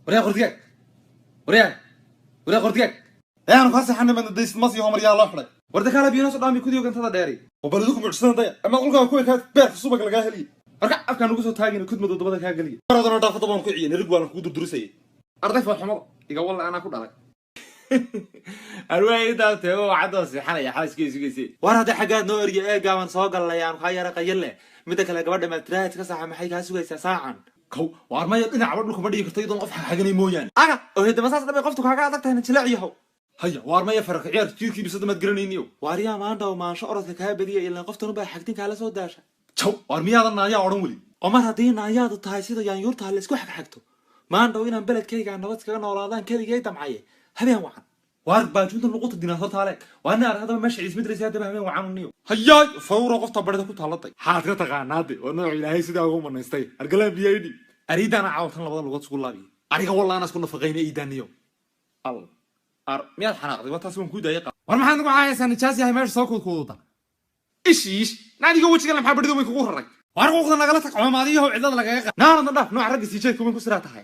Waryaa qordigaag, waryaa, waryaa qordigaag. Ee aanu kaa seexanay madadaysid mas iyo homaryaa loo xidhay. Warda kaala biyo noo soo dhaami kudiyo gantada dheeri. Oo bal idinku mucjisadan daya ama qolkaa ku ekaad beerka subag lagaa heliye. Warka afkaan nugu soo taagina kudmado dabada kaa geliya. Maradana dhaafada baan ku ciyay, nirig waanan kugu durdurisayay. Arday foolxumada iga walla anaa ku dhalay. Arwaayidaa teego cadoo seexanaya xaaskii sugaysay. War hadda xaggaad noo erya ee gaaban soo galnay aanu kaa yara qayale. Midda kale, gabadha maatiraad ka saaxa, maxay kaa sugaysaa saacan? Kow waar maya, dhinacba dhulka ma dhigi karto iyadoon qof xagxaganay mooyaane. Aga oo hidama saas dhabay qoftu kaaga adag tahayna jileec yahow. Haya, waar maya, faraka ciyaar jiirkii bisada maad garanayniyo. Waaryaa maandhaw maansho orodka kaa badiya, ilaan qoftan ubaa xagtin kaala soo daasha. Jaw, waar miyaadan naayaa odhan weli? Oo mar haddii naayaadu tahay sida yaanyuurtaha laysku xagxagto, maandhow inaan beledkayga nabad kaga noolaadaan keligay damcaye. Habeen wacan. Waar baajuunta luqunta dinaasartaale waa ina arag haddaba meesha ciismidraysa haddaba. Habeen wacan uniyo. Hayaay, fawra qofta barida ku taalatay. Xaad ka taqaanaade waa nooc Ilaahay sidaa ugu manaystay. Argalaan biyo idhi. Ariidaana caawatan labada lugood isku laabiye. Aniga wallaana isku nafaqayna iidaaniyo. Al ar, miyaad xanaaqday? Waa taas waan kuu daayay. War maxaad nagu caayaysaa? Nijaas yahay meesha soo kuudkuuduta. Ish ish, naadiga wejigan maxaa barida weyn kugu raray? Waar quuqda nagala tag, coomaadiyahow cidlada lagaga qa Naanadna dhaaf, nooca ragga sii jeedka weyn ku siraa tahay.